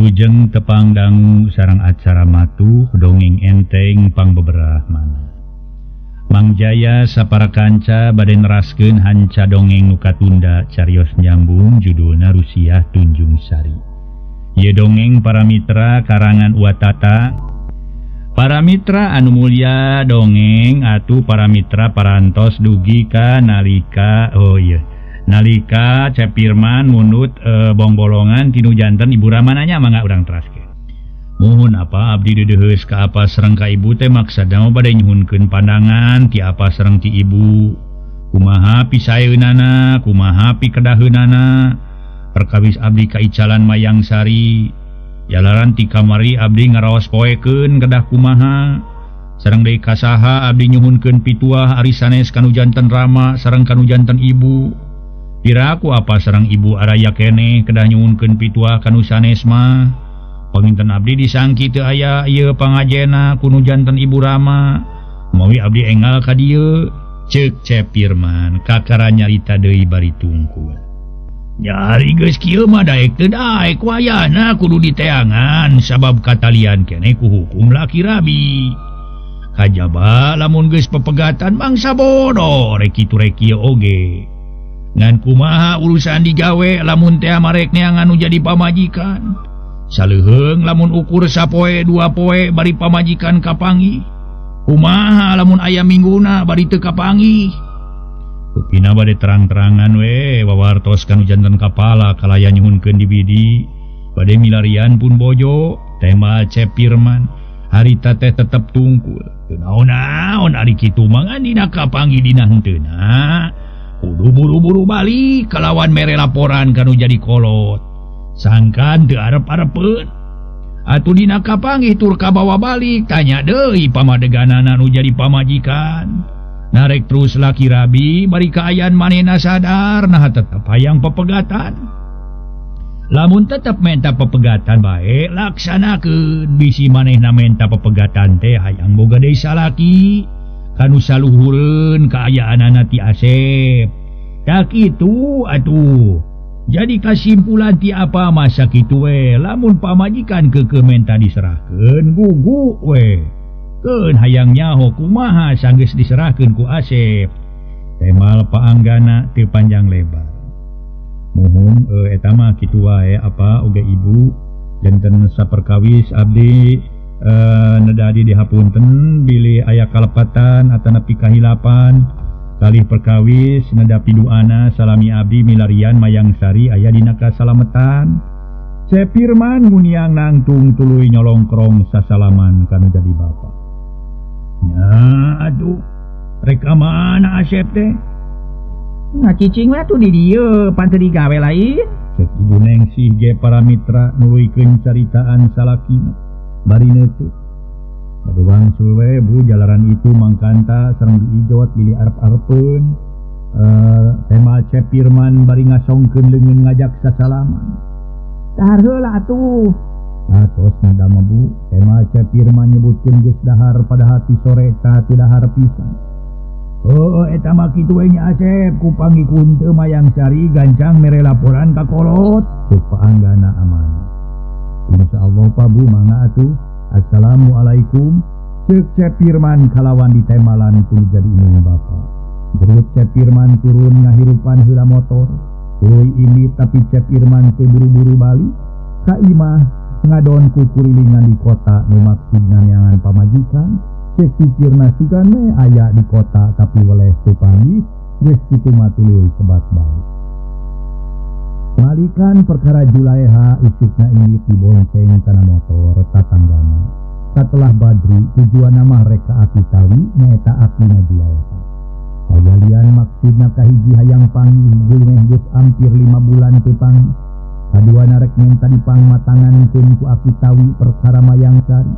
Wilujeng tepang dangu sareng acara matuh dongeng enteng pangbeberah mana. Mang Jaya sapara kanca bade neraskeun hanca dongeng nu katunda carios nyambung judulna Rusiah Tunjung Sari. Ieu dongeng para mitra karangan Uwatata. Para mitra anu mulya dongeng atuh para mitra parantos dugi ka nalika oh iya nalika Cep Firman mundut bongbolongan tinu janten Ibu Ramananya mangga urang teraskeun. Muhun apa abdi deudeuheus ka apa sareng ka ibu teh maksudna mah bade nyuhunkeun pandangan ti apa sareng ti ibu. Kumaha pisaeunana, kumaha pikedaheunana. Perkawis abdi kaicalan Mayang Sari. Jalaran ti kamari abdi ngaraos poekeun kedah kumaha. Sareng deui ka saha abdi nyuhunkeun pituah ari sanes kanu janten Rama sareng kanu janten ibu. Piraku apa sareng ibu araya keneh kedah nyuhunkeun pituah kanu sanes mah. Panginten abdi disangki teu aya ieu pangajena kunu janten Ibu Rama. Mawi abdi enggal ka dieu ceuk Cep Firman kakara nyarita deui bari tungkul. Nyari geus kieu mah daek teu daek wayahna kudu diteangan sabab katalian keneh ku hukum laki rabi. Kajaba lamun geus pepegatan mangsa bodoh rek kitu rek kieu oge. Ngan kumaha urusan digawe lamun teh marek neangan nu jadi pamajikan. Saleuheung lamun ukur sapoe dua poe bari pamajikan kapanggih. Kumaha lamun aya mingguna bari teu kapanggih. Rupina bade terang-terangan we wawartos kanu janten kapala kalaya nyuhunkeun dibidi. Bade milarian pun bojo tema Cep Firman harita teh tetep tungkul. Teu naon-naon ari kitu mah ngan dina kapanggih dina henteuna. Kudu buru-buru balik kalawan mere laporan kanu jadi kolot. Sangkan teu arep-arepeun. Atuh dina kapanggih tur kabawa balik tanya deui pamadeganana nu jadi pamajikan. Narek terus laki rabi bari kaayaan manehna sadar nah tetep hayang pepegatan. Lamun tetep menta pepegatan bae laksanakeun bisi manehna menta pepegatan teh hayang boga deui salaki kanu saluhureun kaayaanana ti Asep. Tak kitu atuh. Jadi kasimpulan ti apa masa kitu we lamun pamajikan keukeuh menta diserahkeun gugu we. Keun hayang nyaho kumaha sanggeus diserahkeun ku Asep. Temal paanggana teu panjang lebar. Muhun eta mah kitu wae apa oge ibu janten saperkawis abdi nedadi dihapunten bilih aya kalepatan atanapi kahilapan. Kalih perkawis nedapi duana salami abdi milarian Mayang Sari aya dina kasalametan. Cep Firman nguniang nangtung tuluy nyolongkrong sasalaman kanu jadi bapa. Nya aduh rek ka mana Asep teh? Ngacicing we atuh di dieu pan teu digawe lain. Cek Ibu Nengsih ge para mitra nuluykeun caritaan salakina bari neuteut. Bade wangsul we bu jalaran itu mangkanta sareng diijot bilih arep-arepeun. Tema Cep Firman bari ngasongkeun leungeun ngajak sasalaman. Dahar heula atuh. Atos nada mah bu, tema Cep Firman nyebutkeun geus dahar pada hati sore ta teu dahar pisan. Oh, eta mah kitu we nya Asep, kupanggih ku henteu Mayang Sari gancang mere laporan ka kolot. Ceuk paanggana amanah. Insyaallah pa bu mangga atuh. Assalamualaikum. Ceuk Cep Firman kalawan ditemalan kudu jadi indung bapa. Jerut Cep Firman turun ngahirupan heula motor. Tuluy indit tapi Cep Firman teu buru-buru balik ka imah ngadon kukurilingan di kota nu maksudna neangan pamajikan. Cek pikirna sugan we aya di kota tapi weleh teu panggih geus kitu mah tuluy kebat balik. Malikan perkara Julaeha isukna indit dibonceng kana motor tatanggana. Satelah Badri tujuanna mah rek ka Aki Tawi nyaeta akina Julaeha. Kajalian maksudna kahiji hayang panggih geus geus hampir 5 bulan teu panggih. Kaduana rek menta dipangmatangankeun ku Aki Tawi perkara Mayang Sari.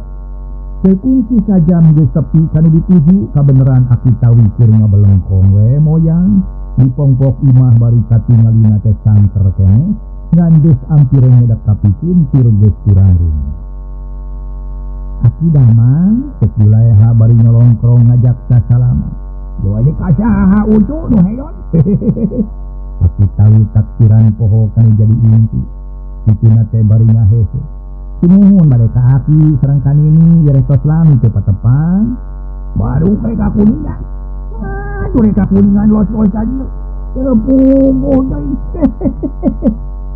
Teu kungsi sajam geus tepi kanu dituju kabeneran Aki Tawi keur ngabelengkong we moyang. Dipongpok imah bari katingalina teh cangker keneh ngan geus ampir nyedak kapikun tur geus kurang rumah. Aki damang ceuk Julaeha bari nyolongkrong ngajak sasalaman. Doa aja ka saha ucu nu heyon. Aki Tawi taksiran poho kanu jadi inti. Kituna teh bari ngahehe. Sumuhun bade ka aki sareng kanini ieu tos lami teu patepang. Baru rek ka Kuningan. Aduh rek ka Kuningan los-los ka dieu. Teu punggung deui.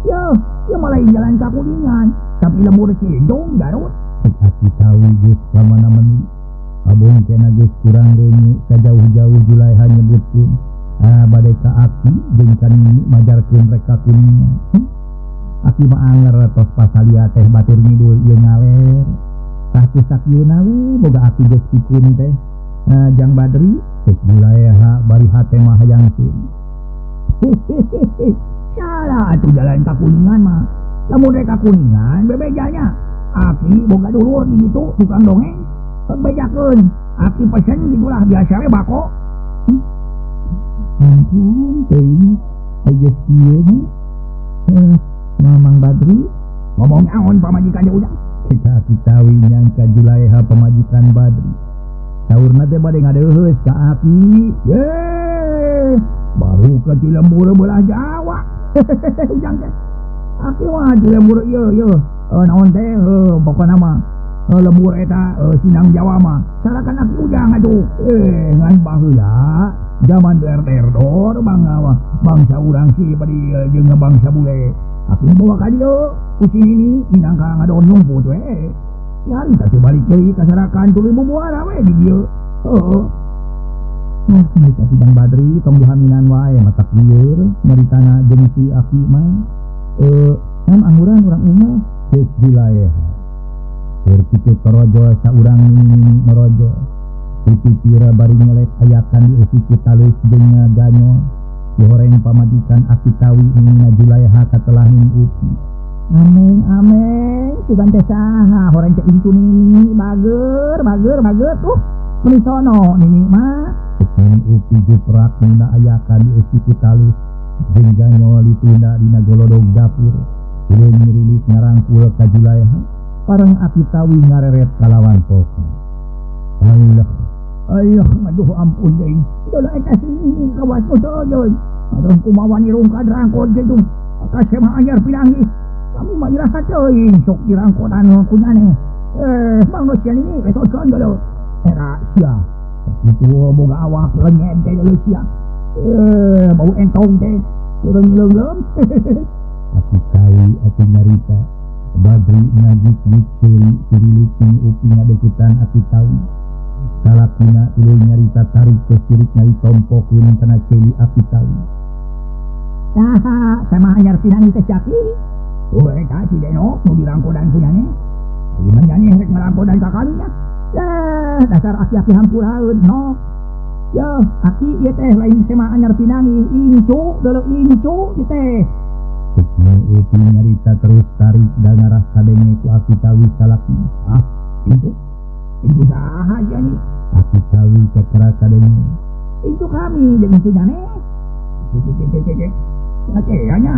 Yo, ieu mah lain jalan ka Kuningan, tapi lembur Cidong Garut. Aki tawi geus ka mana meni. Abong kena geus kurang reuneu ka jauh-jauh Julaiha nyebutkeun. Bade ka aki jeung kanini majarkeun rek ka Kuningan. Aki mah anger tos pasalia teh batur ngidul ieu ngaler. Tah ku sakieuna we boga aki geus pikun teh. Jang Badri cek Julaiha bari hate mah hayang seuri. Salah atuh jalan ka Kuningan mah. Lamun rek ka Kuningan bebejanya. Aki boga dulur di ditu tukang dongeng. Bejakeun. Aki pesen gitulah biasa we bako. Ampun teuing geus kieu nya. Mamang Badri ngomong naon pamajikan dia ujang. Kita kitawi nyangka Julaiha pamajikan Badri. Saurna teh bade ngadeuheus ka aki. Ye, baru ke Cilembur belah Jawa. Ujang teh. Aki mah Cilembur ieu ieu. Naon teh pokona mah lembur eta Sinang Jawa mah. Salakan aki ujang atuh. Ngan baheula zaman der-der-dor bangsa urang si bade jeung bangsa bule. Aki bawa ka dieu ku si nini minangka ngadon nyumput we. Nyari teh balik deui ka Sarakan tuluy bubuara we di dieu. Heeh. Nah, mereka sidang Badri tong dihaminan wae matak lieur nyaritana jeung si aki mah. Kan angguran urang imah cek Julaiha. Keur kitu torojol saurang nini merojol. Dipikira bari ngelek ayakan dieusi ku talus jeung ganyol. Dihoreng pamajikan aki tawi nina Julaiha katelah nini Upi. Ameng ameng sugan teh saha horeng teh incu nini bager bager bager tuh meuni sono nini mah. Nini Upi guprak nina ayakan dieusi ku talus jeung ganyol ditunda dina golodog dapur. Tuluy nyirilik ngarangkul ka Julaiha pareng aki tawi ngareret kalawan pokok. Allah ayah aduh ampun deui. Dola eta sini kawas ojoy. Aduh kumaha wani rungkad rangkot kitu. Kasema anyar pinanggih. Kami mah iraha teuing sok dirangkotan kunyane. Bang sia ini resotkeun dulu. Era sia. Kitu boga awak leunyen teh deuleu sia. Bau entong teh. Urang nyileungleum. Aki tawi atuh nyarita. Badri ngagik-gik seuri sirilik nini Upi ngadeukeutan aki tawi. Salakina tuluy nyarita tarik ke sirik nyari tompokeun kana ceuli aki tawi. Saha sama anyar pinangi teh caki. Oh eta si Deno nu dirangkodan punyane. Ayeuna nyane rek ngarangkodan ka kami nya. Lah dasar aki-aki hampuraeun no. Yo aki ieu teh lain sema anyar pinangi incu deuleu incu ieu teh. Nini Upi nyarita terus tarik dan ngarah kadenge ku aki tawi salakina. Ah, incu. Incu saha sia ni? Aki tawi kakara kadenge. Incu kami jeung incu nyane. Cek nya.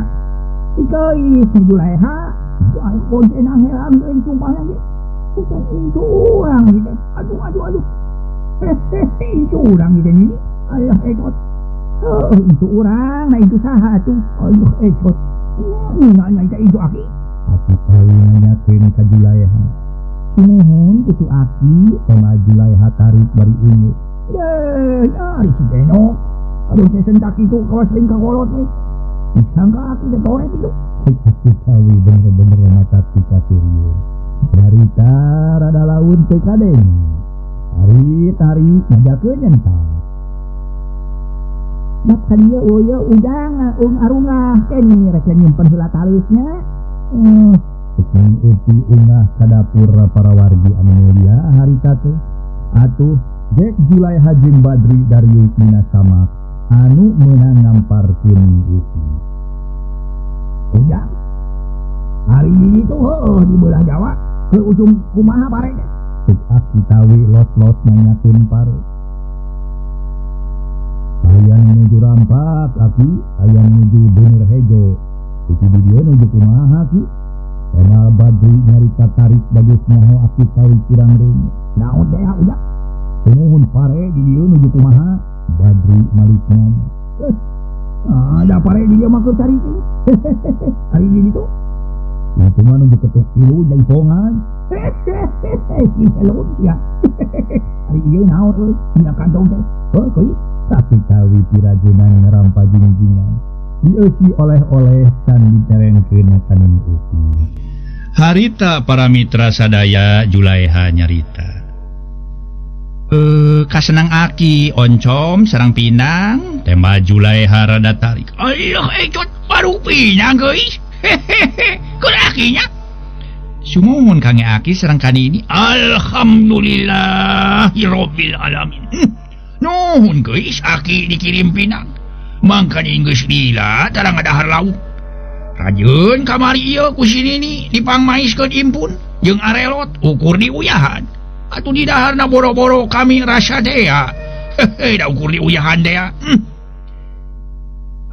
Ikeui si Julaiha. Incu aing kontenang heran euy sumpahna ge. Bukan incu urang ieu teh. Aduh aduh aduh. Incu urang ieu teh nini. Alah edot. Heuh incu urang, nah incu saha atuh. Aduh edot. Nanya teh incu aki. Aki tawi nanyakeun ka Julaiha. Sumuhun kutu aki koma Julaiha tarik bari ungu. Ye, ari si Deno. Aduh teh sentak itu kawas lain ka kolot we. Disangka aki teh toret itu. Aki tawi bener-bener mata pikasiriun. Nyarita rada laun teu kadenge. Ari tarik ngajakeun nyentak. Bab ka dieu eueuh ujang arungah kene rek nyimpen heula talusnya. Nini Upi ungah ka dapur para wargi anu mulia harita teh. Atuh Jek Julaiha jeung Badri dariuk dina samak anu meunang ngamparkeun Nini Upi. Ujang hari ini tuh heuh di belah Jawa ke ujung kumaha pare teh. Cek aki tawi los-los nanyakeun pare. Aya nuju rampak aki, aya nuju beuneur hejo. Iki di dieu nuju kumaha ki? Emal Badri nyarita tarik bagus nyaho aki tawi kurang reuneu. Naon teh ujang? Sumuhun pare di dieu nuju kumaha? Badri malik nanya. Ada pare di dieu mah keur cari. Hari di ditu. Itu mah nu diketuk tilu jaipongan. Hehehe si helun sia. Ari ieu naon euy dina kantong teh? Heuh kuy. Tapi tawi pirajenan ngarampa jingjingan. Dieusi oleh-oleh can diterengkeun ka Nini Upi. Harita para mitra sadaya Julaiha nyarita. Kasenang aki oncom sareng pinang tema Julaiha rada tarik. Allah ecot baru pinang geuis. Hehehe keur akinya. Sumuhun kange aki sareng kanini. Alhamdulillahirabbil alamin. Nuhun geuis aki dikirim pinang. Mangkani geus lila tarang ngadahar lauk. Rajeun kamari ieu ku si Nini dipangmaiskeun impun jeung arelot ukur diuyahan. Atuh didaharna boro-boro kami rasa tea. Hehe da ukur diuyahan tea.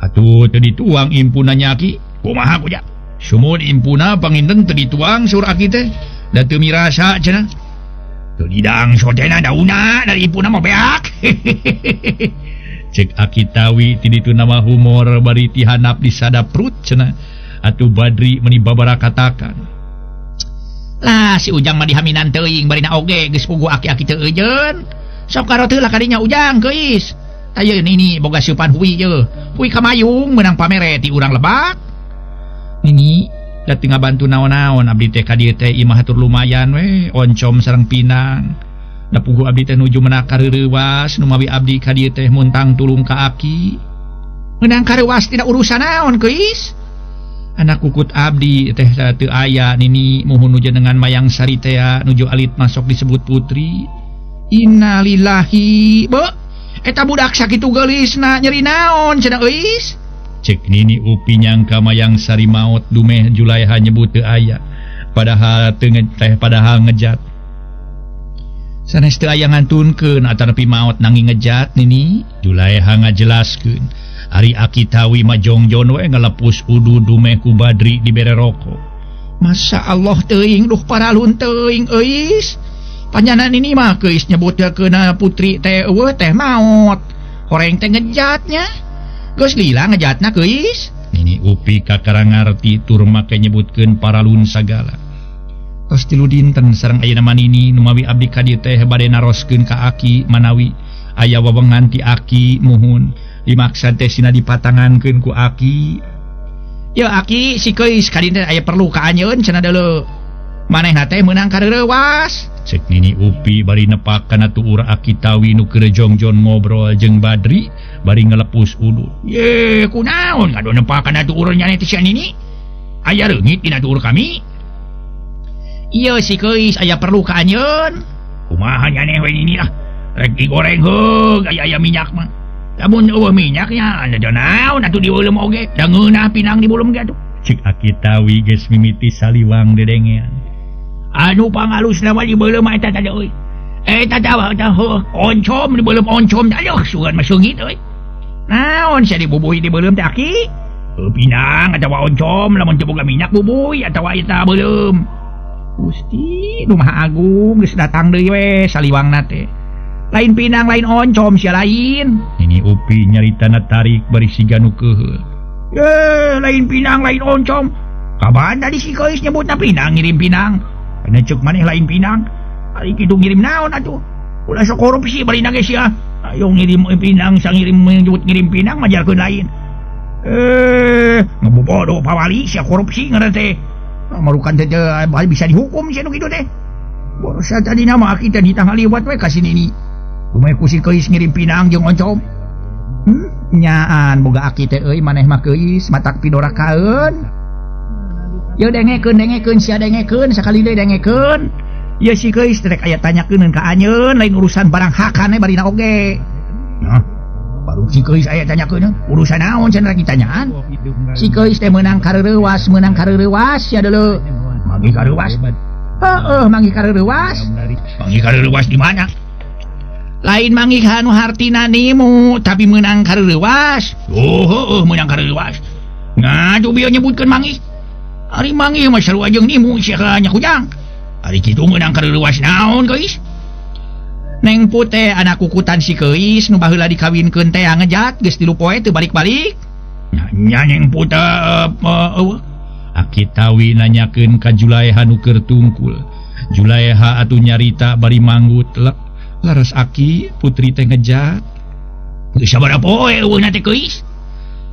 Atuh teu dituang impunna nya aki. Kumaha kuja? Sumuhun impuna panginten teu dituang saur aki teh. Da teu mirasa cenah. Teu didang sotena dauna dari impuna mah beak. Cek aki tawi ti ditu nama humor bari tihanap disadap perut cenah. Atuh Badri meni babarakatakan. Lah si Ujang mah dihaminan teuing barina oge geus puguh aki-aki teu eujeun. Sok karot heula kadinya Ujang geuis. Tah nini boga siupan hui ye. Hui kamayung meunang pamere ti urang Lebak. Nini da teu ngabantu naon-naon abdi teh ka dieu teh imah hatur lumayan we oncom sareng pinang. Da puguh abdi teh nuju menak kareurewas numawi abdi ka dieu teh muntang tulung ka aki. Meunang kareuwas tidak urusan naon geuis. Anak kukut abdi teh teu aya nini muhun nuju dengan mayang sari teh nuju alit masuk disebut putri. Innalillahi be eta budak sakitu geulisna nyeri naon cenah euis. Cek Nini Upi nyangka mayang sari maot dumeh Julaiha nyebut teu aya padahal teu teh padahal ngejat. Sanes teu aya ngantunkeun atanapi maot nanging ngejat nini. Julaiha ngajelaskeun. Ari aki tawi mah jongjon we ngalepus udu dumeh ku Badri dibere rokok. Masya Allah teuing duh paralun teuing euis. Panjanan ini mah geuis nyebutkeun putri teh eueuh teh maot. Horeng teh ngejatnya. Geus lila ngejatna geuis. Nini Upi kakara ngarti tur make nyebutkeun paralun sagala. Tos tilu dinten sareng ayeuna manini numawi abdi ka dieu teh bade naroskeun ka aki manawi aya wewengan ti aki muhun. Dimaksa teh sina dipatangankeun ku aki. Ya aki si geuis ka dieu aya perlu ka anjeun cenah deuleu. Manehna teh meunang kareurewas. Cek Nini Upi bari nepak kana tuur aki tawi nu keur jongjon ngobrol jeung Badri bari ngalepus udut. Ye kunaon ngado nepak kana tuur nya teh si Nini? Aya reungit dina tuur kami. Ieu si geuis aya perlu ka anjeun. Kumaha nyaneh we Nini lah. Rek digoreng heug aya aya minyak mah. Lamun eueuh minyaknya anda naon atuh diulem oge da ngeunah pinang dibulem ge atuh. Cek aki tawi geus mimiti saliwang dedengean. Anu pangalusna mah dibeuleum mah eta tadi euy. Eta tah heuh oncom dibeuleum oncom aduh sugan mah seungit euy. Naon sia dibubuhi dibeuleum teh aki? Pinang atawa oncom lamun teu boga minyak bubuy atawa eta beuleum. Gusti nu Maha Agung geus datang deui we saliwangna teh. Lain pinang lain oncom sia lain. Nini Upi nyaritana tarik bari siga nu keuheul. Lain pinang lain oncom. Kapan tadi si geuis nyebutna pinang ngirim pinang. Kana ceuk maneh lain pinang. Ari kitu ngirim naon atuh? Ulah sok korupsi bari na ge sia. Ayo ngirim pinang sangirim nyebut ngirim pinang majarkeun lain. Ngebobodo pawali sia korupsi ngaran teh. Marukan teh bisa dihukum sia nu kitu teh. Borosa tadi nama kita ditangaliwat we ka si Nini. Kumaha ku si geuis ngirim pinang jeung oncom. Nyaan boga aki teh euy maneh mah geuis matak pidorakaeun. Ye dengekeun dengekeun sia dengekeun sakali deui dengekeun. Ye si geuis rek aya tanyakeun ka anjeun lain urusan barang hakane barina oge. Nah, baru si geuis aya tanyakeun urusan naon cenah rek ditanyaan. Si geuis teh meunang kareurewas sia deuleu. Manggih kareuwas. Heeh, manggih kareurewas. Manggih kareurewas di mana? Lain manggih anu hartina nimu tapi meunang kareurewas. Oh heueuh meunang kareurewas. Nah, tuh bieu nyebutkeun manggih. Ari manggih mah sarua jeung nimu sia ka nya kujang. Ari kitu meunang kareurewas naon geuis? Neng Puteh anak kukutan si geuis nu baheula dikawinkeun teh ngejat geus tilu poe teu balik-balik. Nya Neng Puteh eueuh. Aki Tawi nanyakeun ka Julaeha nu keur tungkul. Julaeha atuh nyarita bari manggut laras aki putri teh ngejat. Geus sabaraha poe eueuhna teh geuis?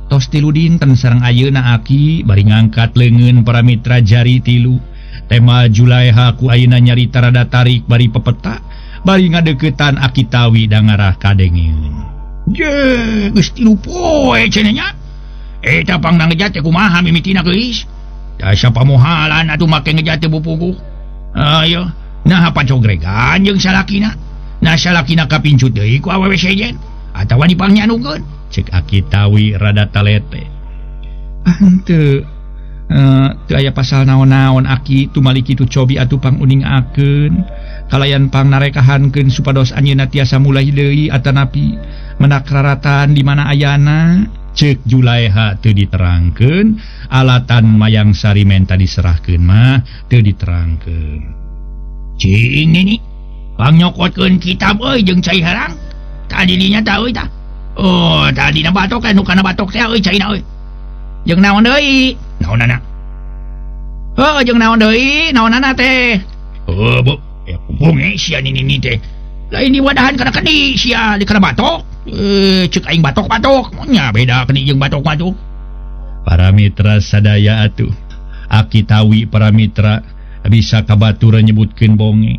Tos 3 dinten sareng ayeuna aki bari ngangkat leungeun para mitra jari 3. Tema Julaeha ku ayeuna nyarita rada tarik bari pepeta bari ngadeuketan Aki Tawi da ngarah kadengeun. Je geus 3 poe cenah nya. Eta pangna ngejat teh kumaha mimitina geuis? Da sapamohalan atuh make ngejat teh bupuguh. Ayo, nah pacogregan jeung salakina. Nah salakina kapincut deui ku awewe sejen atawa dipangnyanukeun. Cek Aki Tawi rada talete. Henteu teu aya pasal naon-naon aki tumali kitu cobi atuh panguningakeun kalayan pangnarekahankeun supados anjeunna tiasa mulai deui atanapi menakraratan di mana ayana. Cek Julaeha teu diterangkeun alatan Mayang Sari menta diserahkeun mah teu diterangkeun. Cing nini pangnyokokeun kitab euy jeung cai herang tadi dinya tah euy tah. Oh tadi na batok anu kana batok teh euy caina euy. Jeung naon deui? Naonana? Heuh jeung naon deui? Naonana teh? Heuh bu, ya bonge sia nini teh. Lain diwadahan kana kendi sia di kana batok. Cek aing batok-batok nya beda kendi jeung batok-batok. Para mitra sadaya atuh. Aki Tawi para mitra bisa kabatur nyebutkeun bonge.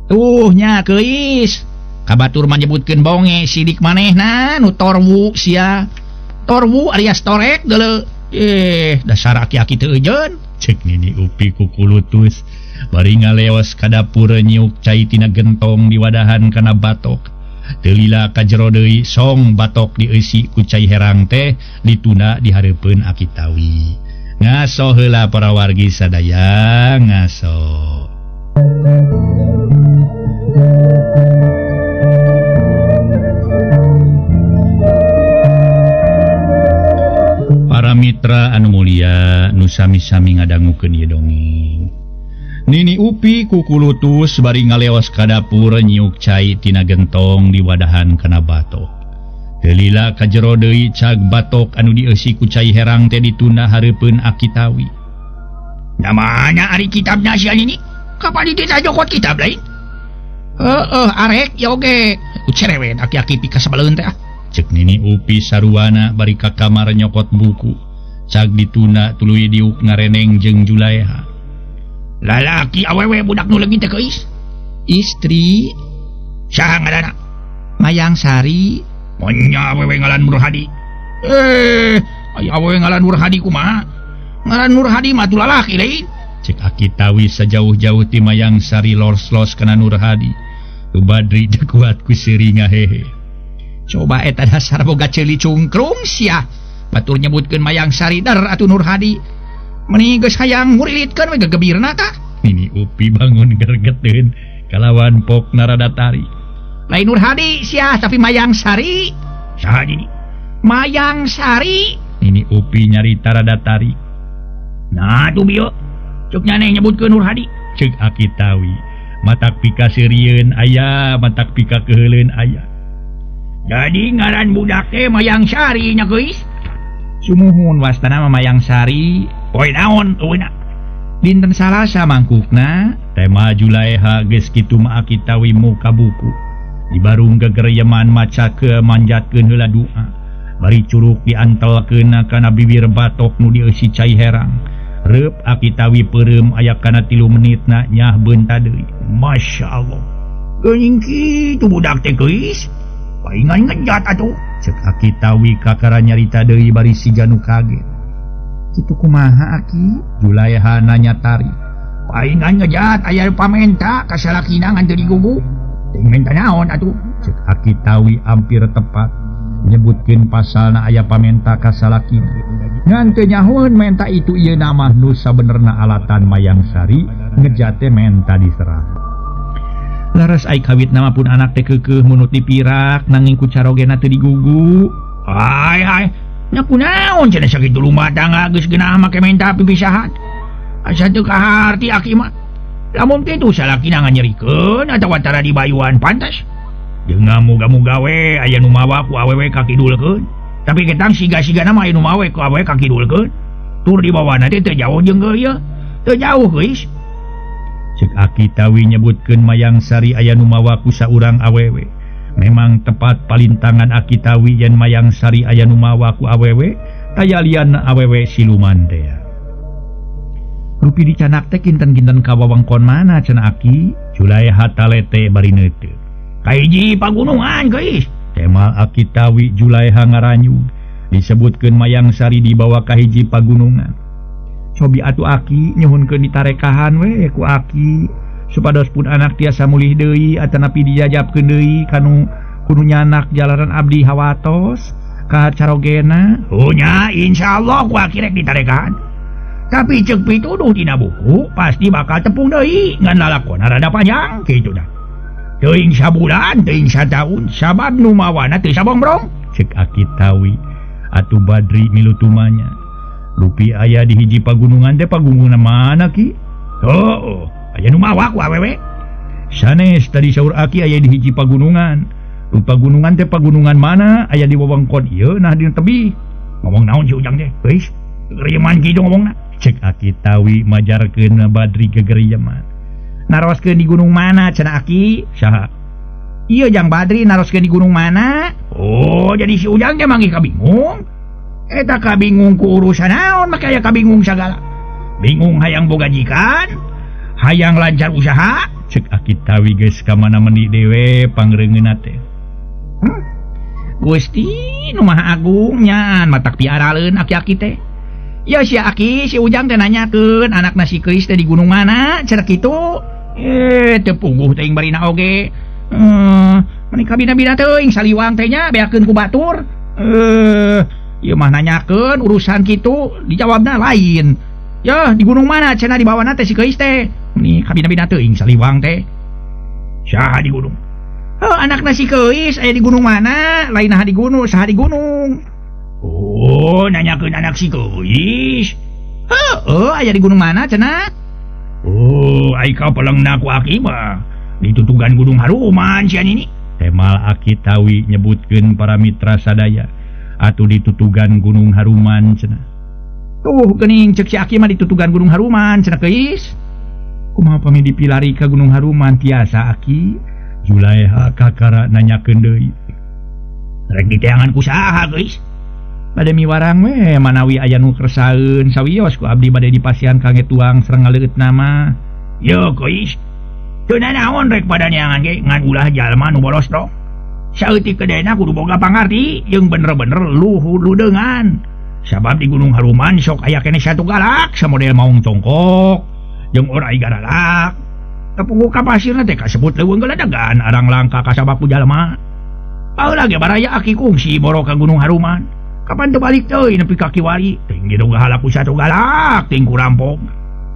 Tuh nya geuis. Kabatur mah nyebutkeun bonge sidik manehna nu torwu sia. Torwu alias torek deuleu. Dasar aki-aki teu eujeun. Cek Nini Upi kukulutus bari ngaleos ka dapur nyiuk cai tina gentong diwadahan kana batok. Teu lila ka jero deui song batok dieusi ku cai herang teh ditunda di hareupeun Aki Tawi. Ngaso heula para wargi sadaya ngaso. Para mitra anu mulia nu sami-sami ngadangukeun ieu dongeng. Nini Upi kukulutus bari ngaleos ka dapur nyiuk cai tina gentong diwadahan kana batok. Teu lila ka jero deui cag batok anu dieusi ku cai herang teh ditunda hareupeun Aki Tawi. Namanya ari kitabna sia nini? Kapan ditita jokot kitab lain? Heueuh arek ya oge. Ku cerewet aki-aki pika sabaleun teh ah. Cek Nini Upi saruana bari ka kamar nyokot buku. Cag ditunda tuluy diuk ngareneng jeung Julaeha. Lalaki awewe budak nu leungit teh geuis. Istri saha ngaranna? Mayang Sari. Monya awewe ngaran Nur Hadi. Aya awewe ngaran Nur Hadi kumaha? Ngaran Nur Hadi mah tuh lalaki lain. Cek Aki Tawi sajauh-jauh ti Mayang Sari los-los kana Nur Hadi. Tu Badri teu kuat ku seuri ngahehe. Coba eta dasar boga ceuli cungkrung sia. Batur nyebutkeun Mayang Sari dar atuh Nur Hadi. Meni geus hayang murilitkeun we gegebirna tah. Nini Upi bangun gergeteun kalawan pok narada tari. Lain Nur Hadi sia tapi Mayang Sari. Saha nini? Mayang Sari. Nini Upi nyarita rada tari. Nah tuh bieu. Cuk nyaneh nyebutkeun Nur Hadi. Cek Aki Tawi. Matak pika seurieun aya, matak pika keuheuleun aya. Jadi ngaran budak teh Mayang Sari nya geuis. Sumuhun wastana mah Mayang Sari. Poe naon eueuna? Dinten Salasa mangkukna. Tema Julaeha geus kitu mah Aki Tawi muka buku. Di barung gegereyeman maca ke manjatkeun heula doa. Bari curuk diantelkeun kana bibir batok nu dieusi cai herang. Reup Aki Tawi peureum aya kana 3 menitna nyah beunta deui. Masya Allah. Geuning kitu budak teh geuis. Paingan ngejat atuh. Cek Aki Tawi kakara nyarita deui bari siga nu kaget. Kitu kumaha Aki? Julaeha nanya tari. Paingan ngejat aya pamenta ka salakina ngan teu digugu. Teu menta naon atuh? Cek Aki Tawi hampir tepat nyebutkeun pasalna aya pamenta ka salakina. Ngan teu nyahoeun menta itu ieu mah nu sabenerna alatan Mayang Sari ngejat teh menta diserah. Laras ai kawit nama pun anak teh keukeuh munut dipirak nanging ku carogena teu digugu. Hai hai. Nya kunaon cenah sakitu rumah tangga geus geunah make menta pipisahan. Asa teu kaharti aki mah. Lamun kitu salakina nganyerikeun atawa tara dibayuan pantas. Jeung ngamuga-muga we aya nu mawa ku awewe kakidulkeun. Tapi ketang siga-sigana mah aya nu mawa ku awewe kakidulkeun. Tur dibawana teh teu jauh jeung ieu. Teu jauh geus. Cek Aki Tawi nyebutkeun Mayang Sari aya nu mawa ku saurang awewe. Memang tepat palintangan Aki Tawi yen Mayang Sari aya nu mawa ku awewe, taya lian awewe siluman teh. Rupi dicanak teh kinten-kinten ka wewengkon mana cenah Aki? Juleha talete bari neuteut. Kahiji pagunungan geus. Tema Aki Tawi Juleha ngaranyug disebutkeun Mayang Sari dibawa ka hiji pagunungan. Cobi atuh Aki nyuhunkeun ditarekahan we ku Aki supados pun anak tiasa mulih deui atanapi dijajabkeun deui kanu kudu nyanak jalaran abdi hawatos ka carogena. Oh nya insyaallah ku Aki rek ditarekahan. Tapi ceuk pituduh dina buku pasti bakal tepung deui ngan lalakona rada panjang kitu dah. Teuing sabulan, teuing sataun, sabab nu mawana teu sabongbrong. Cek Aki Tawi atuh Badri milu tumanya. Rupi aya di hiji pagunungan teh pagunungan mana Ki? Oh, aya nu mawa ku awewe. Sanes tadi saur Aki aya di hiji pagunungan. Rupa pagunungan teh pagunungan mana? Aya di wewengkon ieu nah di tebih. Ngomong naon si Ujang teh? Geus, geurieman kitu ngomongna. Cek Aki Tawi majarkeun Badri gegerieman. Naroskeun di gunung mana cenah Aki? Saha? Ieu Jang Badri naroskeun di gunung mana? Oh, jadi si Ujang teh manggih kabingung. Eta kabingung ku urusan naon make aya kabingung sagala. Bingung hayang boga jikan, hayang lancar usaha. Cek Aki Tawi geus ka mana meuni dewe pangreungeunna teh. Gusti nu Maha Agung nyaan matak piaraleun aki-aki teh. Ya si Aki si Ujang teh nanyakeun anakna si Keis teh di gunung mana cenah kitu. Teu puguh teuing barina oge. Meni kabina-bina teuing saliwang teh nya beakeun ku batur. Ieu mah nanyakeun urusan kitu dijawabna lain. Yah di gunung mana cenah dibawana teh si Keis teh. Meni kabina-bina teuing saliwang teh. Saha di gunung? Heuh anakna si Keis aya di gunung mana? Lain naha di gunung, saha di gunung? Oh, nanyakeun anak si Keis. Heuh, aya di gunung mana cenah? Oh, ai ka pelengna ku Aki mah ditutugan Gunung Haruman sian ini. Temal Aki Tawi nyebutkeun para mitra sadaya atuh ditutugan Gunung Haruman cenah. Tuh geuning ceuk si Aki mah ditutugan Gunung Haruman cenah Keis. Kumaha pami dipilari ka Gunung Haruman tiasa Aki? Juleha kakara nanyakeun deui. Rek diteangan ku saha Keis? Bade miwarang we manawi aya nu kersaeun sawios ku abdi bade dipasihan kangge tuang sareng ngaleutna mah. Yo Keis. Teu nanaon rek pada neangan ge ngan ulah jalma nu bolos tong. Saeutik kedena kudu boga pangarti jeung bener-bener luhur ludeungan. Sabab di Gunung Haruman sok aya keneh satu galak samodel maung congkok jeung orai garalak. Tepungku ka pasirna teh kasebut leuweung geledegan arang langka kasabab ku jalma. Baheula ge baraya Aki kungsi boro ka Gunung Haruman. Kapan teu balik teuing nepi ka kiwari teuing diduga halaku satu galak ting ku rampok.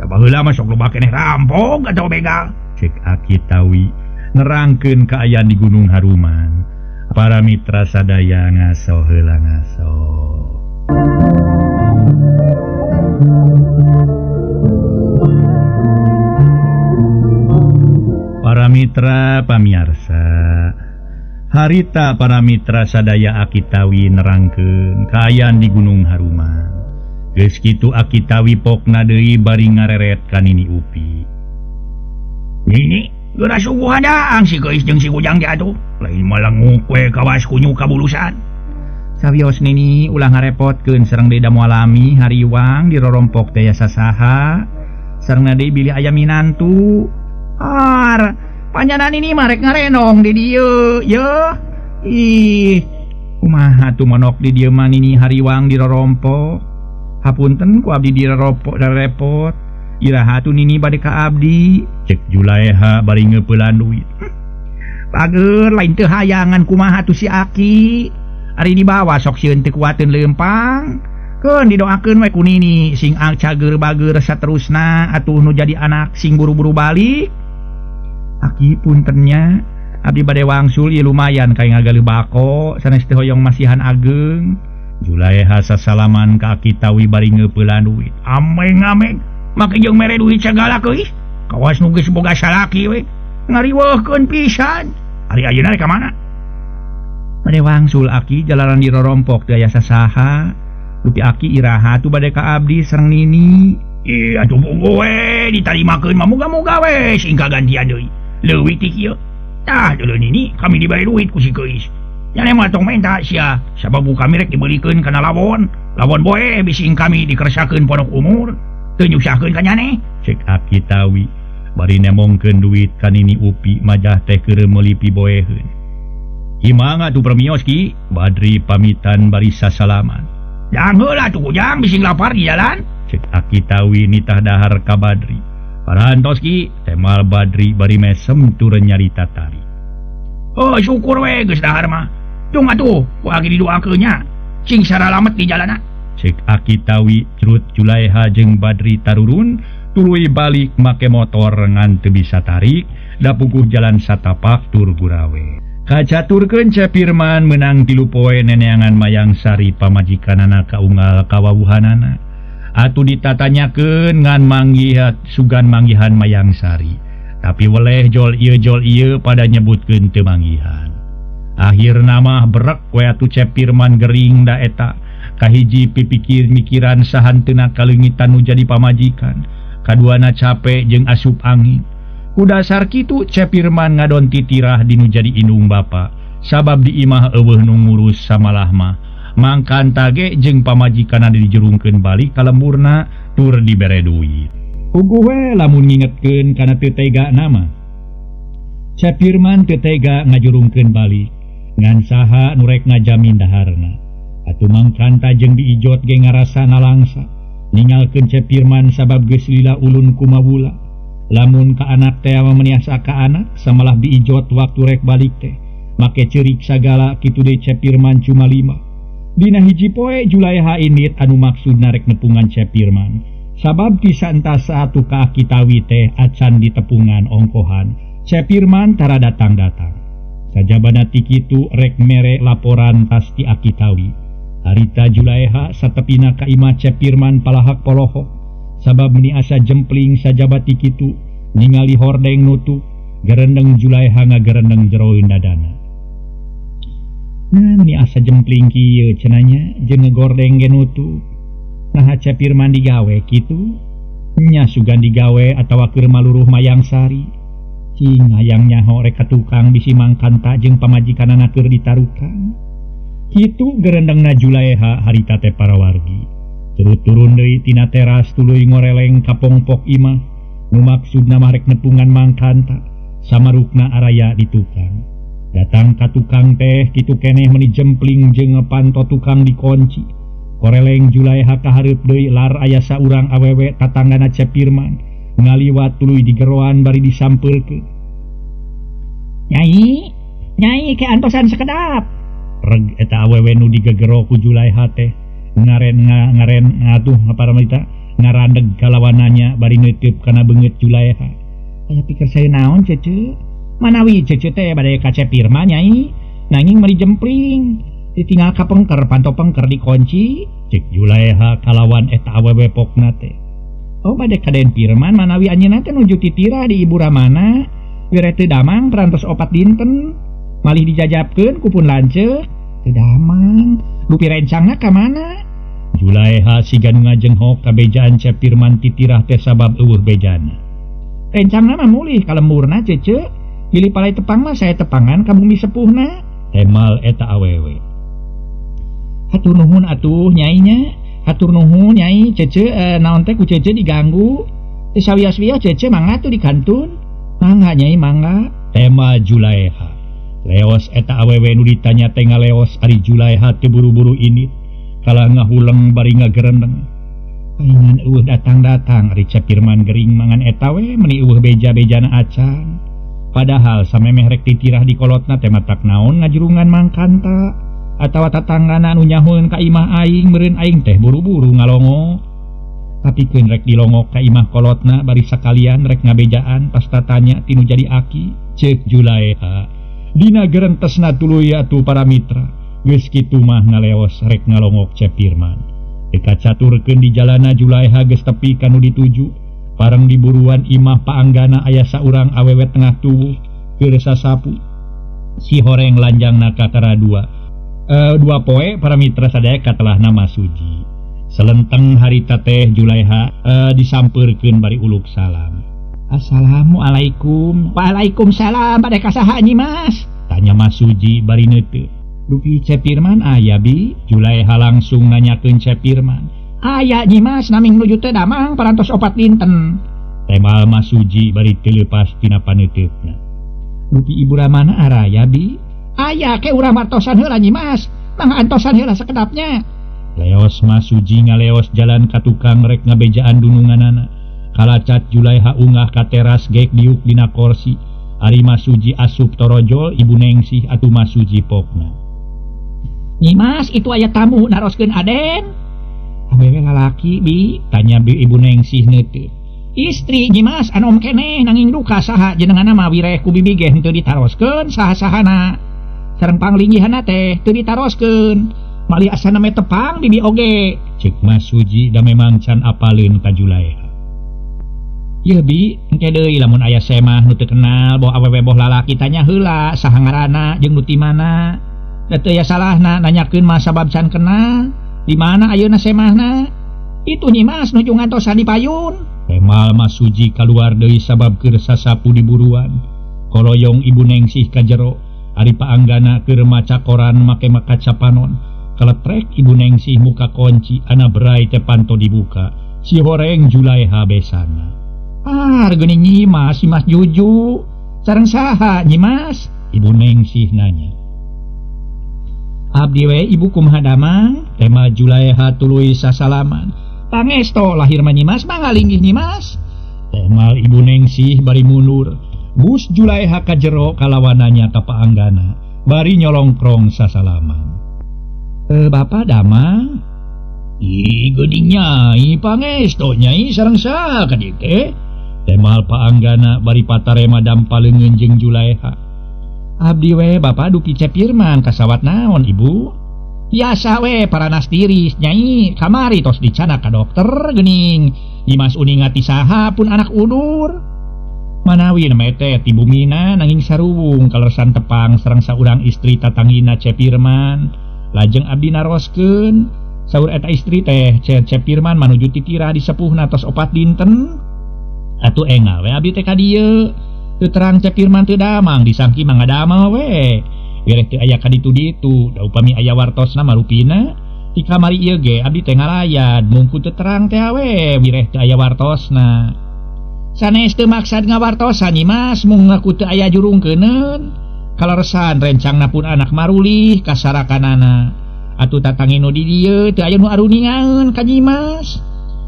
Da baheula mah sok loba keneh rampok atawa begal. Cek Aki Tawi nerangkeun kaayaan di Gunung Haruman. Para mitra sadaya ngaso heula ngaso. Para mitra pamiarsa, harita para mitra sadaya Aki Tawi nerangkeun kaayaan di Gunung Haruman. Geus kitu Aki Tawi pokna deui bari ngareret ka Nini Upi. Nini, geura suguhan daang si Keis jeung si Ujang teh atuh. Lain malenguk we kawas kunyu kabulusan. Sawios Nini ulah ngarepotkeun sareng deui da moal lami hariwang dirorompok teh aya sasaha. Sareng deui bilih aya minantu. Ar, panjanan ini mah rek ngarenong di dieu, yeuh. Ih, kumaha tuh monok di dieu mah Nini hariwang dirorompok. Hapunten ku abdi direropok repot. Iraha tuh Nini bade ka abdi. Cek Juleha bari ngeupelan duit. Pager lain teu hayangan kumaha tuh si Aki. Ari dibawa sok sieun teu kuateun leumpang. Keun didoakeun we ku Nini sing cager bager saterusna atuh nu jadi anak sing buru-buru balik. Aki puntennya abdi bade wangsul ieu lumayan kayak ngagaleuh bako sanes teh hoyong masihan ageng. Juleha sasalaman ka Aki Tawi bari ngeupelan duit. Ameng-ameng make jeung mere duit sagala keuih. Kawas nu geus boga salaki we ngariweuhkeun pisan. Ari ayeuna rek ka mana? Bade wangsul Aki jalaran dirorompok teu aya sasaha. Dupi aki iraha tuh bade ka abdi sareng nini. Ih atuh munggo we ditarimakeun mah muga-muga we sing kagantian deui. Leuwih ti kieu. Tah deuleun nini kami dibari duit ku si Keis. Nyane mah tong menta sia sabab kami rek dibeulikeun kana lawon. Lawon boe bising kami dikersakeun pondok umur. Teu nyusahkeun ka nyane. Cek Aki Tawi bari nemongkeun duit ka Nini Upi majah teh keur meuli piboeheun. Imang atuh permios Ki, Badri pamitan bari sasalaman. Jang heula atuh kujang bising lapar di jalan. Cek Aki Tawi nitah dahar ka Badri. Parantos Ki, temal Badri bari mesem turun nyarita tari. Oh syukur we geus dahar mah. Tung atuh ku aki didoakeun nya. Cing saralamet di jalana. Cek Aki Tawi curut Julaiha jeung Badri tarurun tuluy balik make motor ngan teu bisa tarik da puguh jalan satapak tur gurawe. Kacaturkeun Cep Firman meunang 3 poe neneangan Mayang Sari pamajikanana kaunggal kawawuhanana. Atuh ditatanyakeun ngan manggihat sugan manggihan Mayang Sari. Tapi weleh jol ieu pada nyebutkeun teu manggihan. Akhirna mah berek we atuh Cep Firman gering da eta. Kahiji pipikir mikiran sahanteuna kaleungitan nu jadi pamajikan. Kaduana capek jeung asup angin. Ku dasar kitu Cep Firman ngadon titirah dinu jadi indung bapa. Sabab di imah eueuh nu ngurus samalah mah. Mangkan tage jeung pamajikanna dijurungkeun balik ka lemburna tur dibere duit. Puguh we lamun ngingetkeun kana teu tega nama. Cep Firman teu tega ngajurungkeun balik. Ngan saha nu rek ngajamin daharna. Atuh mangkanta jeung diijot ge ngarasa nalangsa. Ningalkeun Cep Firman sabab geus lila ulun kumawula. Lamun ka anak teh meniasa ka anak samalah diijot waktu rek balik teh. Make ceurik sagala kitu deui Cep Firman cuma 5. Dina hiji poe Julaiha indit anu maksudna rek nepungan Cep Firman. Sabab ti saentasa atuh ka Aki Tawi teh acan ditepungan ongkohan. Cep Firman tara datang-datang. Sajabana ti kitu rek mere laporan tas ti Aki Tawi. Harita Julaiha satepina ka imah Cep Firman palahak polohok. Sabab meni asa jempling sajaba ti kitu ningali hordeng nutup gerendeng Julaiha ngagerendeng jeroeun dadana. Nah meni asa jempling kieu cenanya jeung ngegordeng ge nutup. Naha Cep Firman digawe kitu? Nya sugan digawe atawa keur maluruh Mayang Sari. Cing hayang nyaho rek ka tukang bisi mangkanta jeung pamajikanana keur ditarukan. Kitu gerendengna Julaiha harita teh para wargi. Turut turun deui tina teras tuluy ngoreleng ka pongpok imah. Nu maksudna mah rek nepungan mangkanta samarukna araya di tukang. Datang ka tukang teh kitu keneh meuni jempling jeung panto tukang dikunci. Koreleng Julaiha ka hareup deui lar aya saurang awewe tatanggana Cep Firman. Ngaliwat tuluy digeroan bari disampeulkeun. Nyai, nyai ke antosan sekedap. Reg eta awewe nu digegero ku Julaiha teh ngaren ngatuh para wanita ngarandeg kalawananya bari neuteub kana beungeut Julaiha. Aya pikir saya naon cece? Manawi cece teh bade ka Cep Firman nyai, nanging meuli jempling. Ditinggal ka pengker panto pengker dikunci. Cek Julaiha kalawan eta awewe pokna teh. Oh bade ka Den Firman manawi anjeunna teh nuju titira di Ibu Ramana. Wire teu damang parantos 4 dinten. Malih dijajabkeun ku pun lanceuk. Teu damang. Lupi rencangna ka mana? Julaiha siga nu ngajenghok kabejaan Cep Firman titirah teh sabab eueuh bejana. Rencangna mah mulih ka lemburna cece. Bilih palai tepang mah saya tepangan ka bumi sepuhna. Temal eta awewe. Hatur nuhun atuh nyainya. Hatur nuhun nyai cece naon teh ku cece diganggu. Teu sawios-wios cece mangga tuh dikantun. Mangga nyai mangga. Tema Julaiha. Leos eta awewe nu ditanya teh ngaleos ari Julaiha teu buru-buru ini. Kala ngahuleng bari ngagerendeng. Paingan eueuh datang-datang ari Cep Firman gering mangan eta we meuni eueuh beja-bejana acan. Padahal samemeh rek titirah di kolotna teh matak naon ngajurungan mangkanta atawa tatanggana anu nyahoeun ka imah aing meureun aing teh buru-buru ngalongo. Tapi keun rek dilongok ka imah kolotna bari sakalian rek ngabejaan pas tatanya tinu jadi aki. Ceuk Julaiha. Dina gerentesna tuluy atuh para mitra. Geus kitu mah ngaleos rek ngalongok Cep Firman. Teu kacaturkeun di jalana Julaiha geus tepi ka nu dituju. Pareng di buruan imah paanggana aya saurang awewe tengah tubuh keur sasapu. Si horeng lanjangna kakara 2. 2 poe para mitra sadaya katelahna Masuji. Selenteng harita teh Julaiha disampeurkeun bari uluk salam. Assalamualaikum. Waalaikumsalam. Bade ka saha Nyi Mas? Tanya Mas Suji bari neuteup. Dupi Ceu Pirman aya bi? Julaiha langsung nanyakeun Ceu Pirman. Aya Nyi Mas, naming nuju teu damang parantos 4 dinten. Temal Mas Suji bari teu leupas tina paneuteupna. Dupi ibu ramana araya bi? Aya ke urang wartosan heula Nyi Mas. Mangga antosan heula sakedapnya. Leos Mas Suji ngaleos jalan ka tukang rek ngabejaan dununganana. Kalacat Julaiha ungah ka teras gek diuk dina korsi. Ari Mas Suji asup torojol ibu Nengsih atuh Mas Suji pokna. Nyi Mas, itu aya tamu naroskeun Aden. Awewe lalaki bi? Tanya bi ibu Nengsih neuteup. Istri Nyi Mas anom keneh nanging duka saha jenenganna mah wireh ku bibi ge henteu ditaroskeun saha-sahana. Sareng panglinggihanna teh teu ditaroskeun. Malih asana me tepang bibi oge. Cek Mas Suji da memang can apaleun ka Julaiha. Ieu bi, engke deui lamun aya semah nu teu kenal boh awewe boh lalaki tanya heula saha ngaranna jeung nu ti mana. Da teu aya salahna nanyakeun mah sabab can kenal. Di mana ayeuna semahna? Itu Nyi Mas nuju ngantosan di payun. Temal Mas Suji kaluar deui sabab keur sasapu di buruan. Koloyong ibu Nengsih ka jero, ari paanggana keur maca koran make kaca panon. Kaletrek ibu Nengsih muka kunci ana berai teh panto dibuka. Si horeng Julaiha besana. Ah, geuning Nyi Mas, si Mas Juju. Sareng saha Nyi Mas? Ibu Nengsih nanya. Abdi we ibu kumaha damang? Tema Julaiha tuluy sasalaman. Pangesto lahir mah Nyi Mas, mangga linggih Nyi Mas. Temal ibu Nengsih bari mundur. Bus Julaiha ka jero kalawananya ka paanggana bari nyolongkrong sasalaman. Bapak damang? Ih, geuning nyai pangesto nyai sareng saha ka dieu teh? Temal paanggana bari patarema dampal leungeun jeung Julaiha. Abdi we bapak dupi Ceu Pirman kasawat naon ibu? Biasa we paranas tiris nyai kamari tos dicana ka dokter geuning. Nyi Mas uninga ti saha pun anak udur. Manawi namanya teh ti bumina nanging saruwung kaleresan tepang sareng saurang istri tatangina Ceu Pirman. Lajeng abdi naroskeun saur eta istri teh Ceu Pirman manuju titira di sepuhna tos 4 dinten. Atuh engal we abdi teh ka dieu. Teu terang Ceu Pirman teu damang disangki mah ngadamel we. Wireh teu aya ka ditu-ditu, da upami aya wartosna mah rupina di kamari ieu ge abdi teh ngalayad mungku teu terang teh we wireh teu aya wartosna. Sanes teu maksad ngawartosan Nyi Mas, mung ngaku teu aya jurungkeuneun. Kaleresan rencangna pun anak marulih kasarakanana. Atuh tatangi nu di dieu teu aya nu aruningaeun ka Nyi Mas.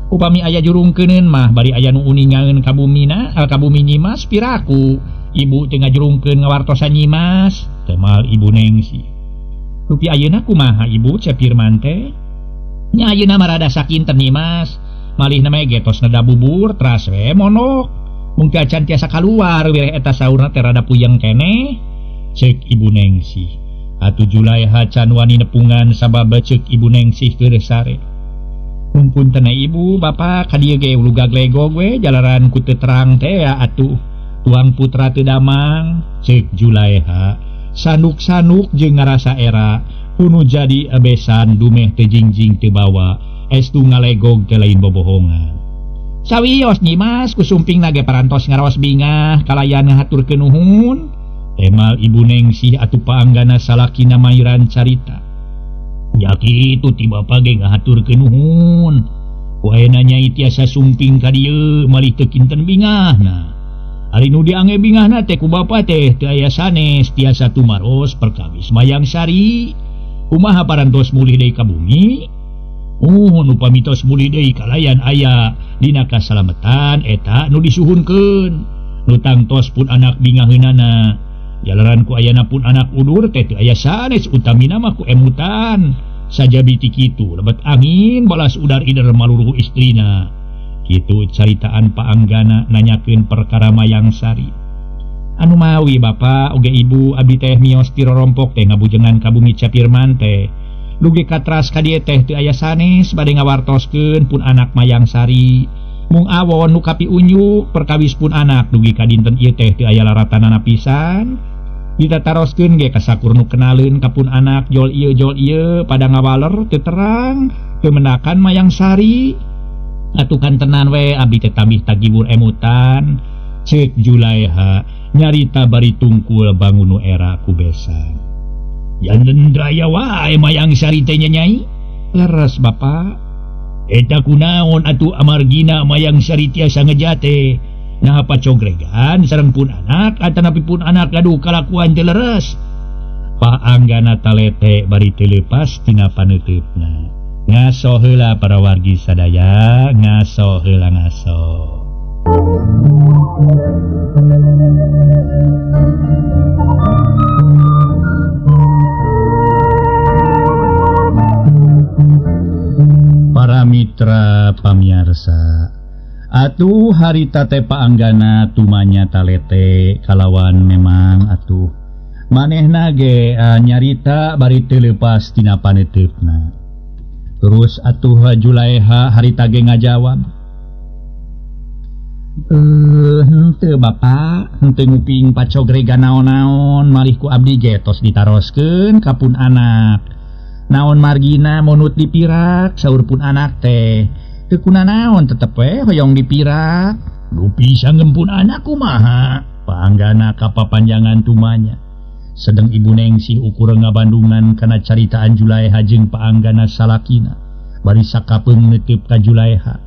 Upami aya jurungkeuneun mah bari aya nu uningaeun ka bumina, ka bumi Nyi Mas piraku. Ibu teu ngajurungkeun ngawartosan Nyi Mas. Temal ibu Nengsih. Rupi ayeuna kumaha ibu Ceu Pirman teh? Nya ayeuna mah rada sakinten Nyi Mas. Malih na mah ge tos neda bubur teras we monok. Mung teu acan tiasa kaluar wireh eta saurna teh rada puyeng keneh. Ceuk ibu Nengsih. Atuh Julaiha can wani nepungan sabab ceuk ibu Nengsih keur sare. Punten ibu bapak ka dieu ge ulugaglegog we jalaran ku teu terang teh atuh. Tuang putra teu damang. Ceuk Julaiha. Sanuk-sanuk jeung ngarasa era kuno jadi besan dumeh teu jingjing teu bawa estu ngalegog teh lain bobohongan. Sawios Nyi Mas kusumping nage parantos ngaraos bingah kalayan ngahaturkeun nuhun. Temal ibu Nengsih atuh paanggana salakina mairan carita. Ya kitu ti bapa ge ngahaturkeun nuhun. Ku ayeuna nyai tiasa sumping ka dieu malih teu kinten bingahna. Ari nu diange bingahna teh ku bapa teh teu aya sanes tiasa tumaros perkawis Mayang Sari. Kumaha parantos mulih deui ka bumi? Nuhun upami tos mulih deui kalayan aya dina kasalametan eta nu disuhunkeun. Nu tangtos pun anak bingaheunana. Jalaran ku ayana pun anak udur teh teu aya sanes utamina mah ku emutan. Sajabi ti kitu lebet angin balas udar ider maluruh istrina. Kitu caritaan paanggana nanyakeun perkara Mayang Sari. Anu mawi bapa oge ibu abdi teh mios ti rorompok teh ngabujengan ka bumi Ceu Pirman teh. Dugi katras ka dieu teh teu aya sanes bade ngawartoskeun pun anak Mayang Sari. Mung awon nu kapiunjuk perkawis pun anak dugi ka dinten ieu teh teu aya laratanana pisan. Ditataroskeun ge kasakur nu kenaleun ka pun anak jol ieu pada ngawaler teu terang Teu menakan Mayang Sari atuh kantenan we abdi teh tambih tagibur emutan ceuk Julaiha nyarita bari tungkul bangun nu era ku besan. Janten raya wae Mayang Sari teh nya Nyai. Leres Bapak. Eta kunaon atuh amargina Mayang Sari tiasa ngejate. Nah pacogregan sareng pun anak atanapi pun anak gaduh kalakuan teu leres. Paanggana talete bari teu leupas tina paneuteup-na. Ngaso heula para wargi sadaya, ngaso heula ngaso. Para mitra pamiarsa, atuh harita teh paanggana tumanya talete kalawan memang atuh manehna ge nyarita bari teu leupas tina paneuteup-na. Terus atuh Julaiha harita ge ngajawab, henteu Bapak, henteu nguping pacogrega naon-naon malih ku abdi ge tos ditaroskeun ka pun anak. Naon margina monut dipirak saur pun anak teh. Teu kunanaon tetep we hoyong dipirak. Dupi sanggem pun anak kumaha? Paanggana kapapanjangan tumanya. Sedeng Ibu Nengsih ukur ngabandungan kana caritaan Julaiha jeung paanggana salakina. Bari sakapeung neuteub ka Julaiha.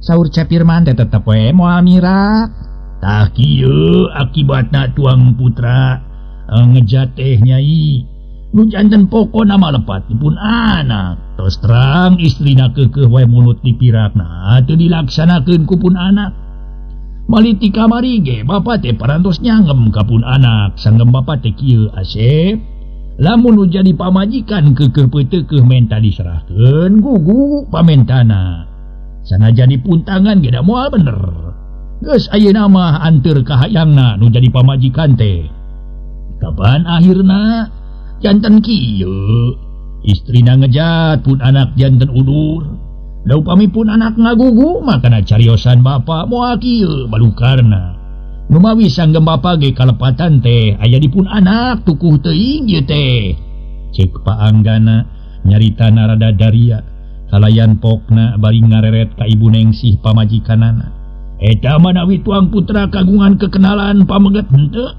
Saur Cepirman teh tetep we moal mirak. Tah kieu akibatna tuang putra ngejat teh Nyai. Nu janten pokona mah lepat pun anak. Tos terang istrina keukeuh wae mulut dipirakna teu dilaksanakeun ku pun anak. Malih ti kamari ge bapa teh parantos nyanggem ka pun anak. Sanggem bapa teh kieu Asep. Lamun nu jadi pamajikan keukeuh peuteukeuh menta diserahkeun gugu pamentana. Sanajan dipuntangan ge da moal bener. Geus ayeuna mah anteur ka hayangna nu jadi pamajikan teh. Kapan akhirna janten kieu istrina ngejat pun anak janten udur. Da upami pun anak ngagugu makana cariosan bapa moal kieu balukarna. Numawi sanggem bapa ge kalepatan teh aya di pun anak tukuh teuing ieu teh. Ceuk paanggana nyarita narada daria kalayan pokna bari ngareret ka Ibu Nengsih pamajikanana. Eta manawi tuang putra kagungan kekenalan pameget henteu?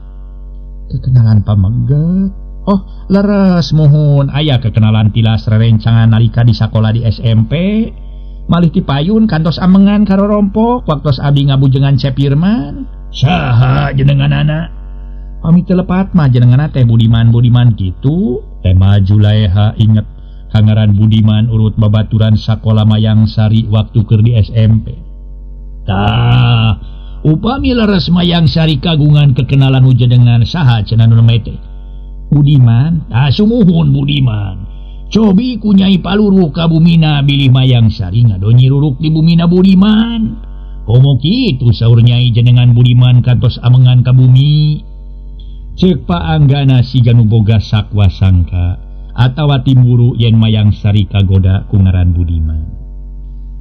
Kekenalan pameget? Oh, leres muhun aya kekenalan tilas rerencangan nalika di sakola di SMP. Malih ti payun kantos amengan karorompok waktos abdi ngabujengan Cepirman. Saha jenenganana? Pami teu lepat mah jenenganna teh Budiman-Budiman kitu. Tema Julaiha inget kangaran Budiman urut babaturan sakola Mayang Sari waktu keur di SMP. Tah, upami leres Mayang Sari kagungan kekenalan nu jenengan saha cenah nu teh? Budiman, tah sumuhun Budiman. Cobi ku Nyai paluruh ka bumina bilih Mayang Sari ngadonyi ruruk di bumina Budiman. Komo kitu saur Nyai jenengan Budiman kantos amengan ka bumi. Ceuk paanggana siga nu boga sakwa sangka atawa timburu yen Mayang Sari kagoda ku ngaran Budiman.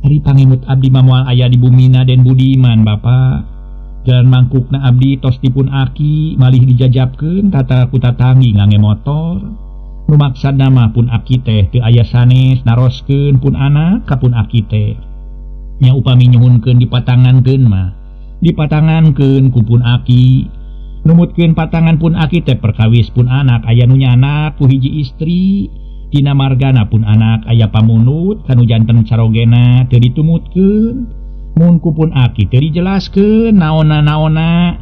Ari pangemut abdi mah moal aya di bumina den Budiman Bapak. Jalan mangkukna abdi tos dipun aki malih dijajabkeun tata ku tatangi ngange motor. Nu maksadna mah pun aki teh teu aya sanes naroskeun pun anak ka pun aki teh. Nya upami nyuhunkeun dipatangankeun mah dipatangankeun ku pun aki. Numutkeun patangan pun aki teh perkawis pun anak aya nu nyanak ku hiji istri. Tina margana pun anak aya pamunut kanu janten carogena teu ditumutkeun. Mun ku pun aki teu dijelaskeun naonna-naonna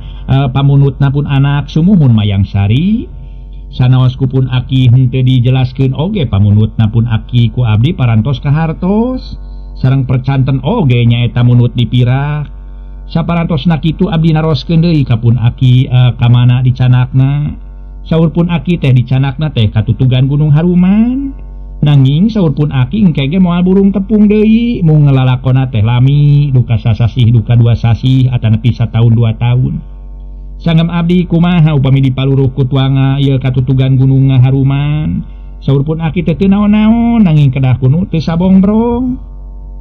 pamunutna pun anak sumuhun Mayang Sari. Sanaos ku pun aki henteu dijelaskeun oge pamunutna pun aki ku abdi parantos kahartos. Sareng percanten oge nyaeta munut dipirak. Saparantosna kitu abdi naroskeun deui ka pun aki ka mana dicanakna. Saur pun aki teh dicanakna teh katutugan Gunung Haruman. Nanging saur pun aki engke ge moal burung tepung deui mung ngelalakona teh lami duka sasasih duka dua sasih atanapi sataun 2 tahun. Sanggem abdi kumaha upami dipaluruh ku tuanga ieu katutugan Gunung Haruman. Saur pun aki teh teu naon-naon nanging kedah kuno teu sabongbrong.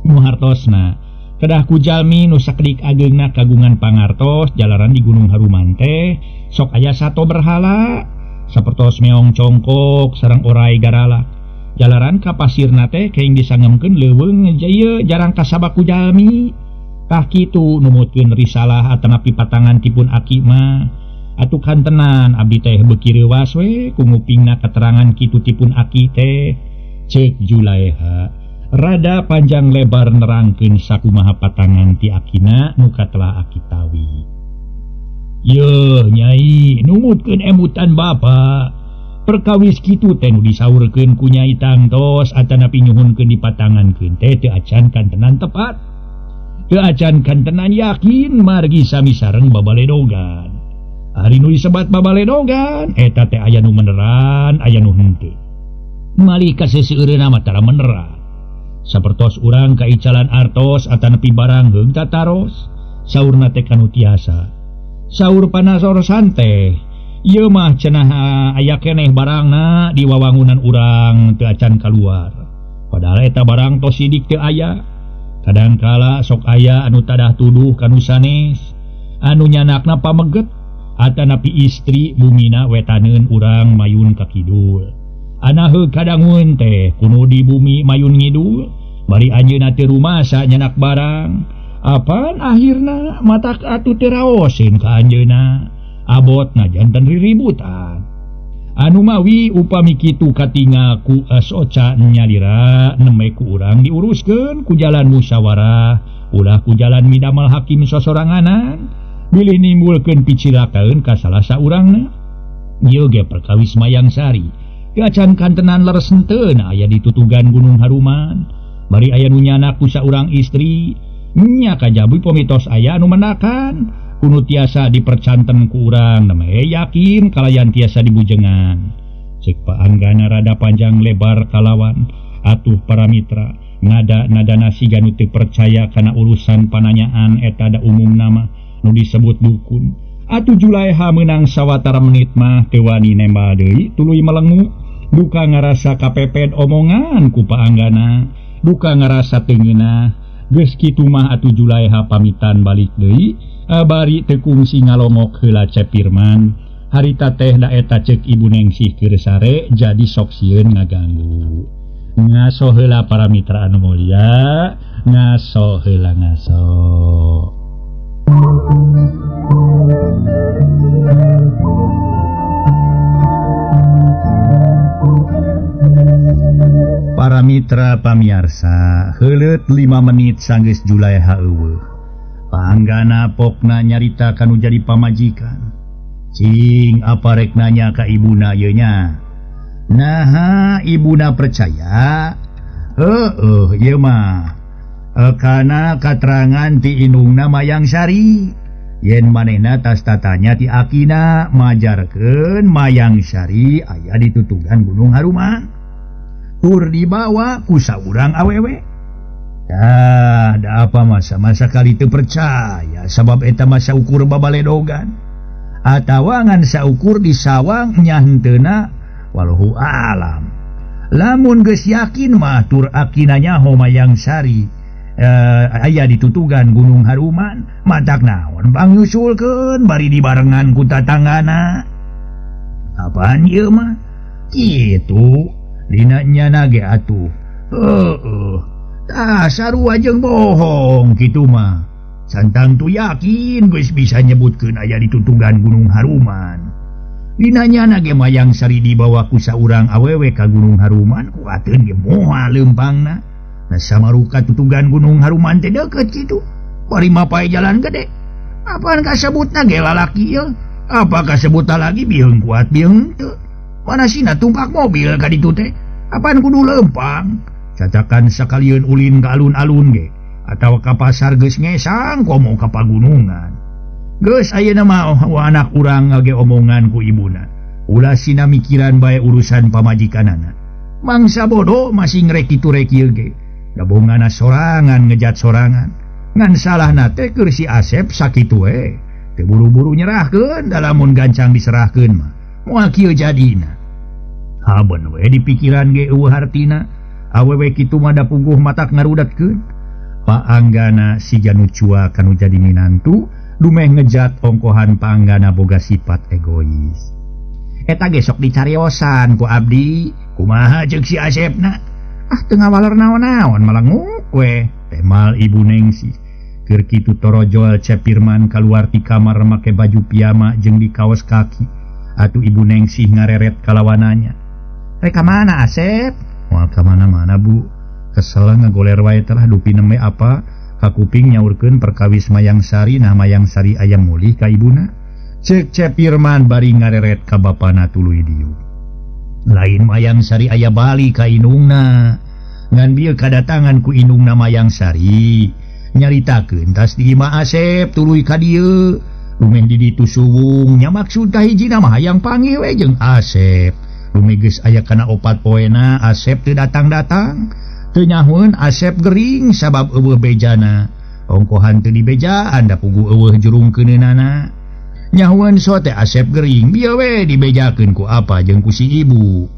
Nu hartosna kedah ku jalmi nu sakedik ageungna kagungan pangartos jalaran di Gunung Haruman teh sok aya sato berhala sapertos meong congkok sareng orai garalak. Jalaran ka pasirna teh kenging disangemkeun leuweung ieu jarang kasabak ku jalmi. Tah kitu numutkeun risalah atanapi patangan tipun aki mah. Atuh kantenan abdi teh beuki reuwas we ku ngupingna keterangan kitu tipun aki teh. Ceuk Julaeha rada panjang lebar nerangkeun sakumaha patangan ti akina nu katelah aki tawi. Yeuh nyai numutkeun emutan bapa. Perkawis kitu teh nu disaurkeun ku Nyai tangtos atanapi nyuhunkeun dipatangankeun teh teu acan kantenan tepat. Teu acan kantenan yakin margi sami sareng babaledogan. Ari nu disebat babaledogan eta teh aya nu meneran aya nu henteu. Malih ka seseueureuna mah tara meneran. Sapertos urang kaicalan artos atanapi barang heung tataros, saurna teh kanu tiasa. Saur panasorosan teh ieu mah cenah aya keneh barangna di wawangunan urang teu acan kaluar. Padahal eta barang tos sidik teu aya. Kadangkala sok aya anu tadah tuduh kanu sanes, anu nyanakna pameget atanapi istri bumina wetaneun urang mayun ka kidul. Anaheug kadangun teh kuno di bumi mayun ngidul, bari anjeunna teu rumasa nyanak barang. Apan akhirna matak atuh teu raoseun ka anjeunna. Abotna janten riributan. Anu mawi upami kitu katingal ku soca nyalira nembe ku urang diuruskeun ku jalan musyawarah, ulah ku jalan midamal hakim sosoranganan, bilih nimbulkeun picilakaeun ka salah saurangna. Ieu ge perkawis Mayang Sari. Gacan kantenan leres henteu aya ditutugan Gunung Haruman. Bari aya nu nyanak ku saurang istri, nya kajabi pamitos aya anu menakan. Kuno tiasa dipercanten ku urang nembe yakin kalayan tiasa dibujengan. Cek paanggana rada panjang lebar kalawan atuh para mitra nada-nada siga nu teu percaya kana urusan pananyaan eta da umum nama nu disebut dukun. Atuh Julaeha meunang sawatara menit mah teu wani nembal deui tuluy melengu. Duka ngarasa kapepet omongan ku paanggana, duka ngarasa teu ngeunah. Geus kitu mah atuh Julaeha pamitan balik deui. Bari teu kungsi ngalongok heula Cep Firman. Harita teh da eta ceuk Ibu Nengsih keur sare jadi sok sieun ngaganggu. Ngaso heula para mitra anu mulia, ngaso heula ngaso. Para mitra pamiarsa, heuleut 5 menit sanggeus Julaeha eueuh. Paanggana pokna nyarita kanu jadi pamajikan. Cing apa rek nanya ka ibuna ieu nya? Naha ibuna percaya? Heueuh ieu mah. Kana katerangan ti indungna Mayang Sari. Yen manehna tas tatanya ti akina majarkeun Mayang Sari aya ditutugan Gunung Haruman. Tur dibawa ku saurang awewe. Dah, da apa masa-masa kali teu percaya sabab eta masa ukur babaledogan. Atawa ngan saukur di sawang nya henteuna wallahu alam. Lamun geus yakin mah tur akina nyaho Mayang Sari aya ditutugan Gunung Haruman, matak naon pangnyusulkeun bari dibarengan ku tatanggana. Apaan ieu mah? Kitu dina nyana ge atuh. Heueuh. Tah sarua jeung bohong kitu mah. Santang tu yakin geus bisa nyebutkeun aya ditutugan Gunung Haruman. Dina nyana ge Mayang Sari dibawa ku saurang awewe ka Gunung Haruman kuateun ge moal leumpangna. Nah samaruka tutugan Gunung Haruman teh deukeut kitu. Bari mapae jalan gede. Apaan kasebutna ge lalaki ieu? Apa kasebutna lagi bieung kuat bieung teu? Mana sina tumpak mobil ka ditu teh? Apaan kudu leumpang? Cacakan sakalieun ulin ka alun-alun ge atawa ka pasar geus ngesang komo ka pagunungan. Geus ayeuna mah anak urang ge omongan ku ibuna. Ulah sina mikiran bae urusan pamajikanana. Mangsa bodoh masih ngrek kitu rek ieu ge. Gabungana sorangan ngejat sorangan. Ngan salahna teh keur si Asep sakitu we. Teu buru-buru nyerahkeun da lamun gancang diserahkeun mah moal kieu jadina. Haben we di pikiran ge eueuh hartina. Awewe kitu mah da puguh matak ngarudatkeun. Paanggana siga nu cua kanu jadi minantu, dumeh ngejat ongkohan paanggana boga sifat egois. Eta ge sok dicariosan ku abdi. Kumaha ceuk si Asepna? Ah teu ngawaler naon-naon malanguk we. Temal Ibu Ningsih. Keur kitu torojol Cep Firman kaluar ti kamar make baju piyama jeung di kaos kaki. Atuh Ibu Ningsih ngareret kalawananya. Rek ka mana Asep? Moal ka mana-mana Bu. Kesel ngagoler wae telah dupi nembe apa kakuping nyaurkeun perkawis Mayang Sari nah Mayang Sari aya mulih ka ibuna. Ceuk Cep Firman bari ngareret ka bapana tuluy dieu. Lain Mayang Sari aya bali ka indungna. Ngan bieu kadatangan ku indungna Mayang Sari. Nyaritakeun tas di imah Asep tuluy ka dieu. Lumeh di ditu suwung nya maksud kahijina mah hayang panggih we jeung Asep. Lumeh geus aya kana 4 poena Asep teu datang-datang. Teu nyahoeun Asep gering sabab eueuh bejana. Ongkohan teu dibejaan da puguh eueuh jurungkeuneunana. Nyahoeun so teh Asep gering bieu we dibejakeun ku apa jeung ku si ibu.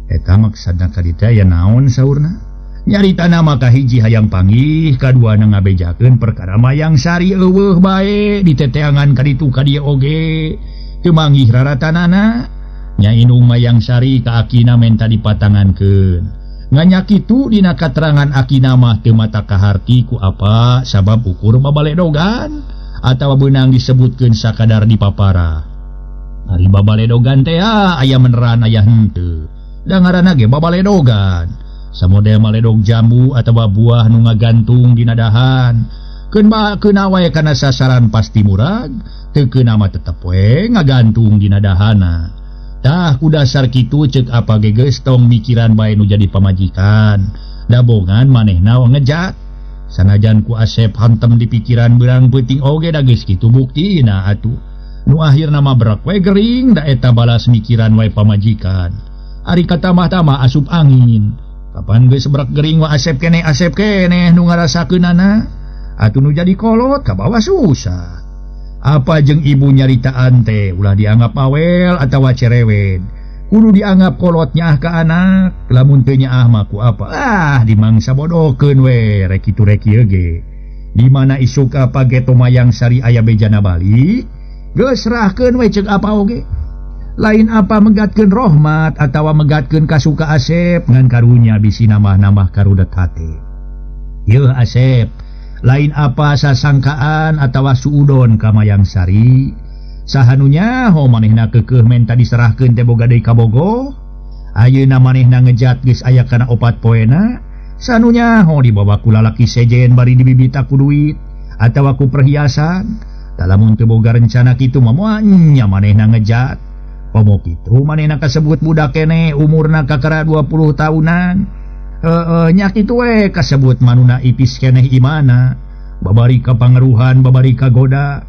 Eta maksudna ka ditu aya naon saurna? Nyarita nama kahiji hayang panggih kaduana ngabejakeun perkara Mayang Sari eueuh bae diteteangan ka ditu ka dieu oge teu manggih raratanana. Nya indung Mayang Sari ka akina menta dipatangankeun. Nganya kitu dina katerangan akina mah teu mata kaharti ku apa sabab ukur babaledogan atawa beunang disebutkeun sakadar dipapara. Ari babaledogan teh aya meneran aya henteu. Da ngaranna ge babaledogan. Samodel maledog jambu atawa buah nu ngagantung dina dahan. Keun keuna wae kana sasaran pasti murag, teu keuna mah tetep we ngagantung dina dahana. Tah ku dasar kitu ceuk apa ge geus tong mikiran bae nu jadi pamajikan. Dabongan manehna ngejat. Sanajan ku Asep hantem di pikiran beurang peuting oge da geus kitu buktina atuh. Nu akhirna mah berak we gering da eta balas mikiran wae pamajikan. Ari katamah-tamah asup angin. Kapan geus berak gering wa Asep keneh nu ngarasakeunana. Atuh nu jadi kolot kabawa susah. Apa jeung ibu nyaritaan teh ulah dianggap awel atawa cerewet. Kudu dianggap kolot nyaah ka anak, lamun teu nyaah mah ku apa? Ah dimangsa bodohkeun we rek kitu rek ieu ge. Di mana isuk apa geto Mayang Sari aya bejana balik, geus serahkeun we ceuk apa oge. Lain apa megatkeun rohmat atawa megatkeun kasuka Asep ngan karunya bisi nambah-nambah karudet hate. Yeuh Asep, lain apa sasangkaan atawa suudon ka Mayang Sari. Saha nu nyaho manehna keukeuh menta diserahkeun teh boga deui kabogoh. Ayeuna manehna ngejat geus aya kana 4 poena. Sanu nyaho dibawa ku lalaki sejen bari dibibita ku duit atawa ku perhiasan. Lamun teu boga rencana kitu mah moal nya manehna ngejat. Komo kitu manehna kasebut budak keneh umurna kakara 20 tahunan. Heeh nya kitu we kasebut manuna ipis keneh imana. Babari ka pangaruhan babari kagoda.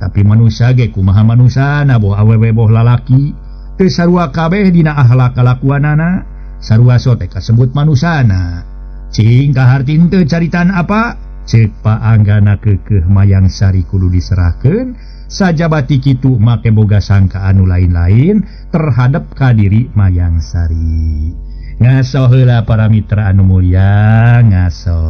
Tapi manusia ge kumaha manusana boh awewe boh lalaki. Teu sarua kabeh dina akhlak kalakuanana. Sarua sote kasebut manusana. Cing kaharti henteu caritaan apa? Ceuk Pak Anggana keukeuh Mayang Sari kudu diserahkeun. Sajabati kitu make boga sangkaan nu lain-lain terhadap kadiri Mayang Sari. Ngaso heula para mitra anu mulia, ngaso.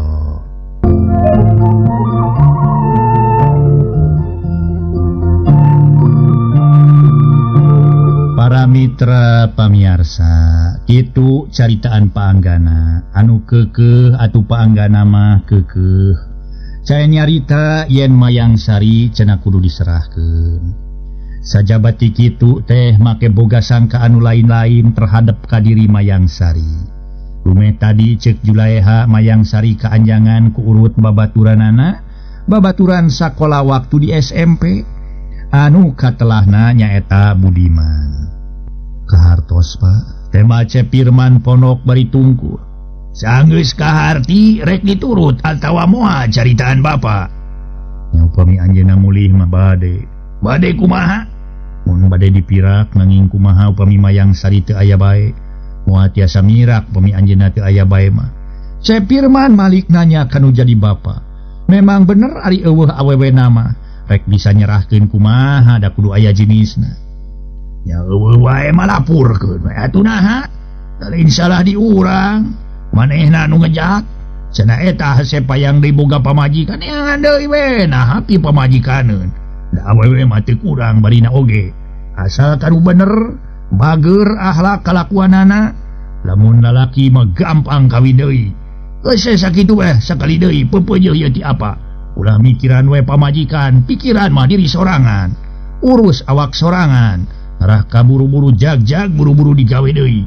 Para mitra pamiarsa, kitu caritaan Pak Anggana anu keukeuh atuh Pak Anggana mah keukeuh. Caya nyarita yen Mayang Sari cenah kudu diserahkeun. Sajabati kitu teh make boga sangka anu lain-lain terhadap kadiri Mayang Sari. Lumeh tadi ceuk Julaeha Mayang Sari kaanjangan ku urut babaturanana, babaturan sakola waktu di SMP anu katelahna nyaeta Budiman. Kahartos Pak, tema Cep Firman ponok bari tungkur. Sanggeus kaharti rek diturut atawa moal caritaan bapa. Nya upami anjeunna mulih mah bade. Bade kumaha? Mun bade dipirak nanging kumaha upami Mayang Sari teu aya bae. Moal tiasa mirak upami anjeunna teu aya bae mah. Cep Firman malik nanya kanu jadi bapa. Memang bener ari eueuh awewe nama. Rek bisa nyerahkeun kumaha da kudu aya jenisna. Nya eueuh wae mah lapurkeun we atuh naha? Lain salah di urang. Manehna nu ngejat cenah eta hasep hayang diboga pamajikan ya deui we naha pi pamajikaneun da awewe mah teu kurang barina oge asal kanu bener Bager akhlak kalakuanana. Lamun lalaki mah gampang kawin deui. Geus sakitu we sakali deui peupeujeuh ieu ti apa. Ulah mikiran we pamajikan, pikiran mah diri sorangan. Urus awak sorangan. Ngarah ka buru-buru jag-jag buru-buru digawe deui.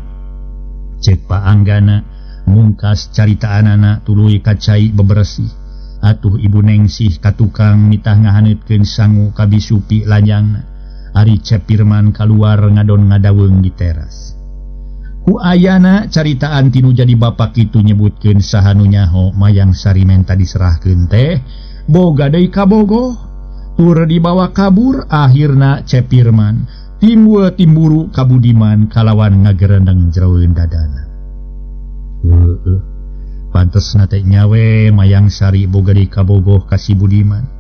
Cek Pak Anggana mungkas caritaanana tuluy ka cai bebersih. Atuh Ibu Nengsih ka tukang nitah ngahaneutkeun sangu ka bisupi lanjangna. Ari Cep Pirman kaluar ngadon ngadaweung di teras. Ku ayana caritaan tinu jadi bapak kitu nyebutkeun saha nu nyaho Mayang Sari menta diserahkeun teh boga deui kabogoh tur dibawa kabur. Akhirna Cep Pirman timbul timburu ka Budiman kalawan ngagerendeng jeroeun dadana. Heueuh, pantesna teh nyawe Mayang Sari boga deui kabogoh ka si Budiman.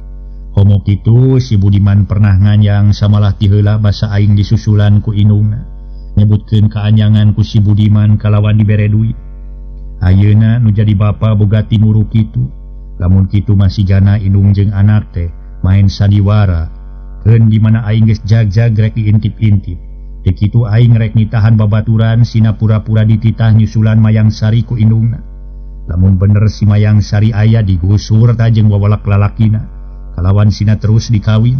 Homo kitu si Budiman pernah nganyang samalah ti heula basa aing disusulan ku indungna. Nyebutkeun kaanyangan ku si Budiman kalawan dibere duit. Ayeuna nu jadi bapa boga timuru kitu. Lamun kitu masih jana indung jeung anak teh main sandiwara. Keun di mana aing geus jag-jag rek diintip-intip. Teu kitu aing rek nitahan babaturan sina pura-pura dititah nyusulan Mayang Sari ku indungna. Lamun bener si Mayang Sari aya digusur ta jeung wawalak lalakina. Kalawan sina terus dikawin.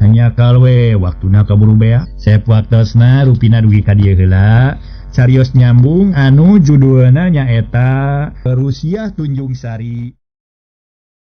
Hanya kalwe waktuna kaburu bea. Sep waktosna rupina dugi ka dieu heula. Carios nyambung anu judulna nyaeta Rusiah Tunjung Sari.